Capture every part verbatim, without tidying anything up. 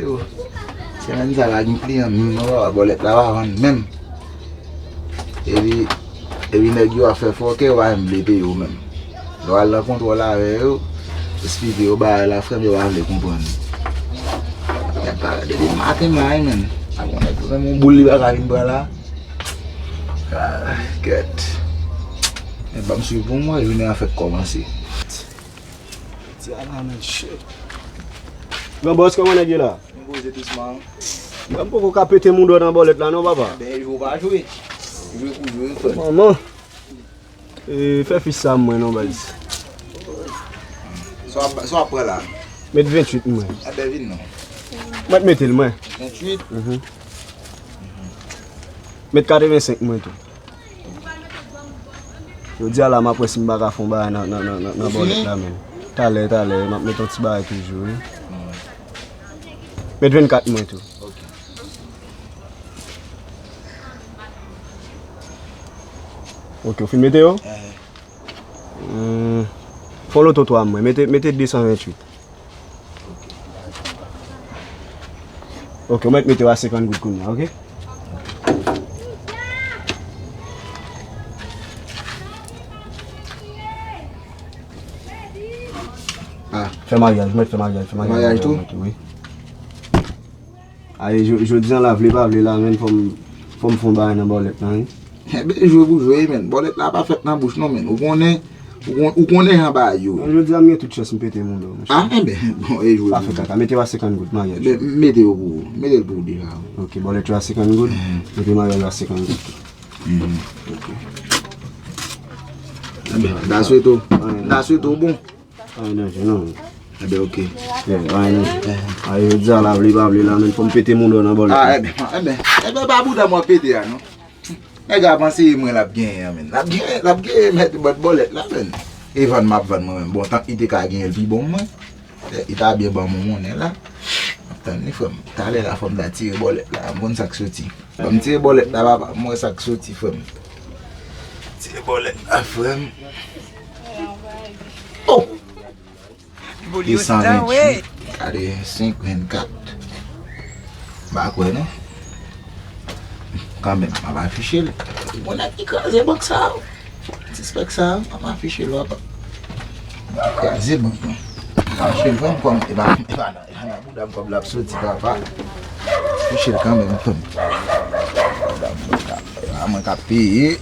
Yo, semèn sa la gen kliyan menm non papa, bòlèt la pa vann menm. Epi, epi nèg yo ap fè fòkè, yo pa menm vle peye yo menm. Lè w al nan kontwòl avè yo, esplike yo bagay la frè m, yo pa vle konprann. Nèg pa depi maten la wi menm. Avan nèg yo menm yon boul li pa ka vin pran la. Ah, kèt. Men ban m swiv pou m wè jounen an fèk kòmanse. Ti a la menm shit. Gran bòs, kòman nèg ye la? M poze dousman. Mwen m poko ka pete mouda nan bòlèt la non papa. Ben jwe w pa jwe. Jwe pou jwe frè. Manman. E, fè fis sa mwen non baz. Sa w ap pran la? Met venntuit mwen. Ebyen vin non. Mwen mete l mwen. Venntuit? Mhm. Met katrevensenk mwen tou. Jodi a la m ap wè si m pa ka fè yon bagay nan, nan, nan, nan, nan bòlèt la menm. Talè, talè, m ap met yon ti bagay toujou wi. Met vennkat mwen tou. Ok, ou fin mete yo? Hmm, fè yon loto twa mwen, mete, mete desan venntuit. Ok, ou mèt mete yo a senkant goud kounye a, ok? Ah. Fè maryaj, mèt fè maryaj, fè maryaj. Maryaj tou? Wi. Aye, jodi a la vle pa vle la, menm fò m, fò m fè yon bagay nan bòlèt la, wi. Enben, jwe pou jwe, menm. Bòlèt la pa fèt nan bouch, non, menm. Ou konnen, ou kon-, ou konnen jan bagay yo ye. Jodi a, m gen tout chans, m pete mouda, monchè. Ah, enben, bon, e jwe pou jwe. Pa fè kaka, mete yo a senkant goud, maryaj. Mete yo pou ou, mete l pou ou deja. Ok, bòlèt yo a senkant goud, epi maryaj yo a senkant goud. Mhm. Ok. Enben, m ta swete w, m ta swete w bon. Pa gen danje, non. Enben, ok. Yeah, pa gen danje. Aye, jodi a la, vle pa vle la, menm fò m pete mouda nan bòlèt la. Ah, enben, enben, enben, pa bouda m w ap pete a, non. Nèg la panse e mwen l ap genyen an, menm. L ap genyen, l ap genyen mèt bòt bòlèt la, menm. E vann m ap vann mwen menm. Bon, tank li te ka genyen l pi bon mwen. Li ta byen ban m yon monnen la. M ap tann li, frè m. Talè la, fò m ta tire bòlèt la. M konn sa k soti. Ban m tire bòlèt la, papa. M wè sa k soti, frè m. Tire bòlèt la, frè m. Oh! Desan venntuit, katrevensenk, vennkat. M pa kwè, non. Kanmenm, m ap afiche l. Bon, nèg ki kraze bank sa a. Sispèk sa a, m ap afiche l, papa. Kraze bank, non. M ap afiche l, frè m, kòm, e pa, e pa nan, e pa nan bouda m kòb la ap soti, papa. Afiche l kanmenm, frè m. A mwen k ap peye.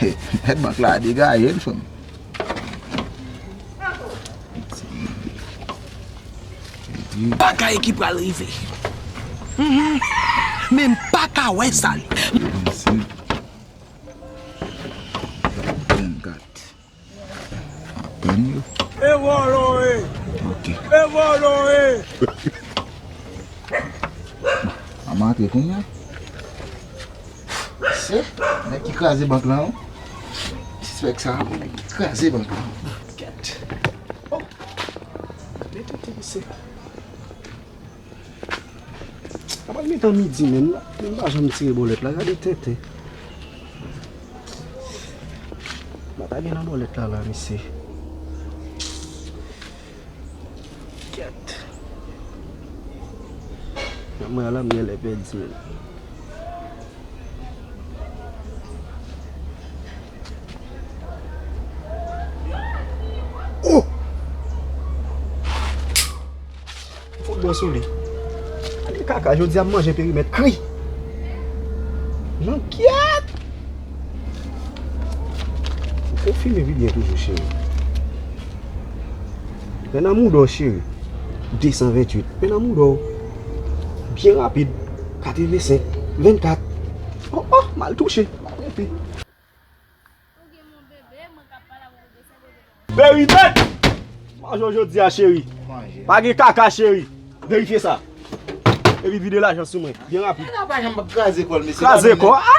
Mèt bank la degaje l, frè m. Bagay ki pral rive. Mhm. Men m pa ka wè sa li. Vennkat. Atann yo. E vòlò e. Ok. E vòlò e. Bon, an m antre kounye a. Se nèg ki kraze bank lan, wi. Sispèk sa, nèg ki kraze bank lan. Kèt. Oh. Mete ti misye. Apa l mitan midi menm, m pa janm tire bòlèt la, gade tenten. Mwen ta gen nan bòlèt la, la, mesye. Kèt. Mwen ala m gen lè pèdi menm. Oh! Fout bon sou li. Gade kaka, jodi a m manje perimèt kri. Langyèt! Ou konfime pi byen toujou, cheri. Men nan mouda w, cheri. Desan venntuit. Men nan mouda w. Byen rapid. Katrevensenk. Vennkat. Oh, oh, mal touche. Pa trete. Verite! Manje w jodi a, cheri. Pa gen kaka, cheri. Verifye sa. Epi vide lajan sou mwen. Byen rapid. Nèg la pa janm ap kraze kò l, mesye. Kraze kò, a?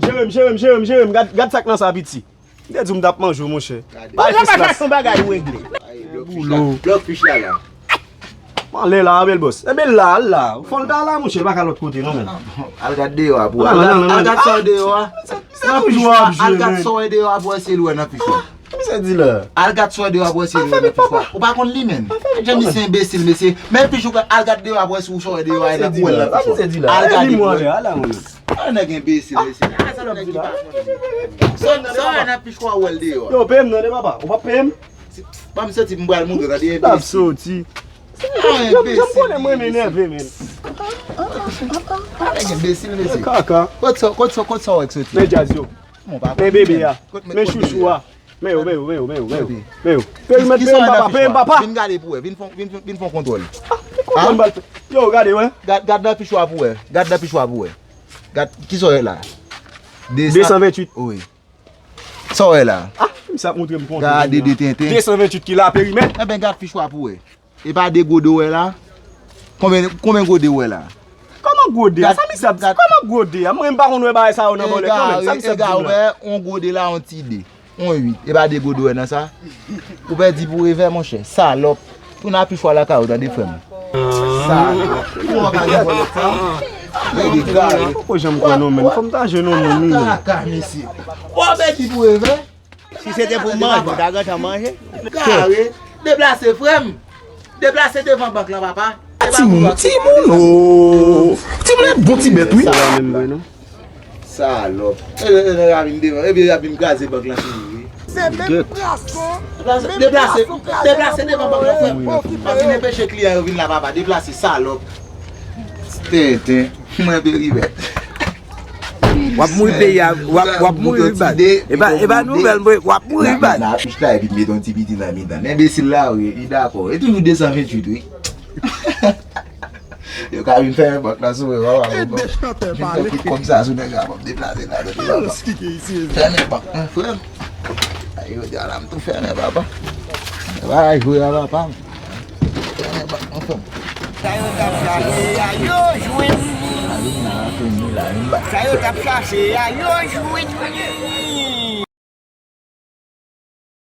Jere m, jere m, jere m, jere m. Gad, gad sa k nan sa, piti. M te di w m t ap manje w, monchè. Bay fis la. Yon bagay ou regle. Blòk fich la, blòk fich la, la. Anlè la, bèl bòs. Enben la, al la. Fò l ta la, monchè, pa ka lòt kote, non, men. Al gad deyò a pou. Al gad, al gad sa w deyò a. Nan fich la, al gad sa w wè deyò a pou wè si l wè nan fich la. Misye di la. Al gad sou deyò ap wè si li wè nan fichwa. Ou pa konn li menm. Jan misye enbesil, mesye. Men fichwa, al gad deyò ap wè si ou sou deyò a nan kou wè nan fichwa. Al gade pou wè. A nèg enbesil, mesye. Sa w wè nan fichwa ou wè l deyò. Yo, peye m nan de papa. Ou pa peye m? Ban m soti m pral moutre tande enbesil. Soti. Jan m konnen mwen m enève, men. A nèg enbesil, mesye. Kaka. Kot sa, kot sa, kot sa w wè k soti? Men djaz yo. Men bebe a. Men chouchou a. Men yo, men yo, men yo, men yo, men yo. Men yo. Perimèt, peye m papa, peye m papa. Vin gade pou wè. Vin fon, vin, vin, vin fon kontwòl. Kontwòl m pral fè. Yo, gade, wè. Gad, gad nan fichwa pou wè. Gad nan fichwa pou wè. Gad, kisa w wè la? De san venntuit. Wi. Sa w wè la? Ah, misye ap montre m konte. Gade de tenten. De san venntuit ki la, perimèt. Enben, gad fichwa pou wè. E pa de gode w wè la? Konbyen, konbyen gode w wè la? Kòman gode a? Sa misye ap di? Kòman gode a? Mwen, m pa konn wè bagay sa yo nan bòlèt non, men. Sa misye ap di m la? Wè, on gode la, on ti de. On uit. E pa de gode w wè nan sa? Ou pèdi pou revè, monchè. Salòp. Tounen a fichwa lakay ou, tande, frè m. Salòp. Ou wè pa gen bòlèt sa? Nèg egare. Poko janm kwè non, men. Fò m ta jwenn yon moun, wi, men. Kaka, mesye. Ou pèdi pou revè? Si se te pou manje, ou ta gentan manje. Kare, deplase, frè m. Deplase devan bank lan, papa. Timoun, timoun, oh. Timoun e bon ti bèt, wi. Sa va menm vre, non? Salòp. E, e, e, y a vin devan. Ebyen, y a vin kraze bank lan sou li, wi. Se menm brason, deplase, menm deplase, brason devan bank lan, frè m. Pa vin enpeche kliyan yo vin la, papa. Deplase, salòp. Tenten. Mwen, Perivèt. W ap mouri peyi a, w ap, w ap mouri wi baz. E pa, e pa nouvèl mwen, w ap mouri baz. Nan, nan, nan afich la, epi met yon ti piti nan mitan. Enbesil la, wi, li dakò. E toujou de san venntuit, wi. Yo ka vin fèmen bank la sou mwen, papa. Vin fè kit kòb sa sou nèg la, m ap deplase la, depi la. Fèmen bank lan, frè m. Ay, yo di a la, m tou fèmen, papa. Bagay jwe a, papa. Sa yo t ap chache a, yo jwenn li. Sa yo t ap chache a, yo jwenn li.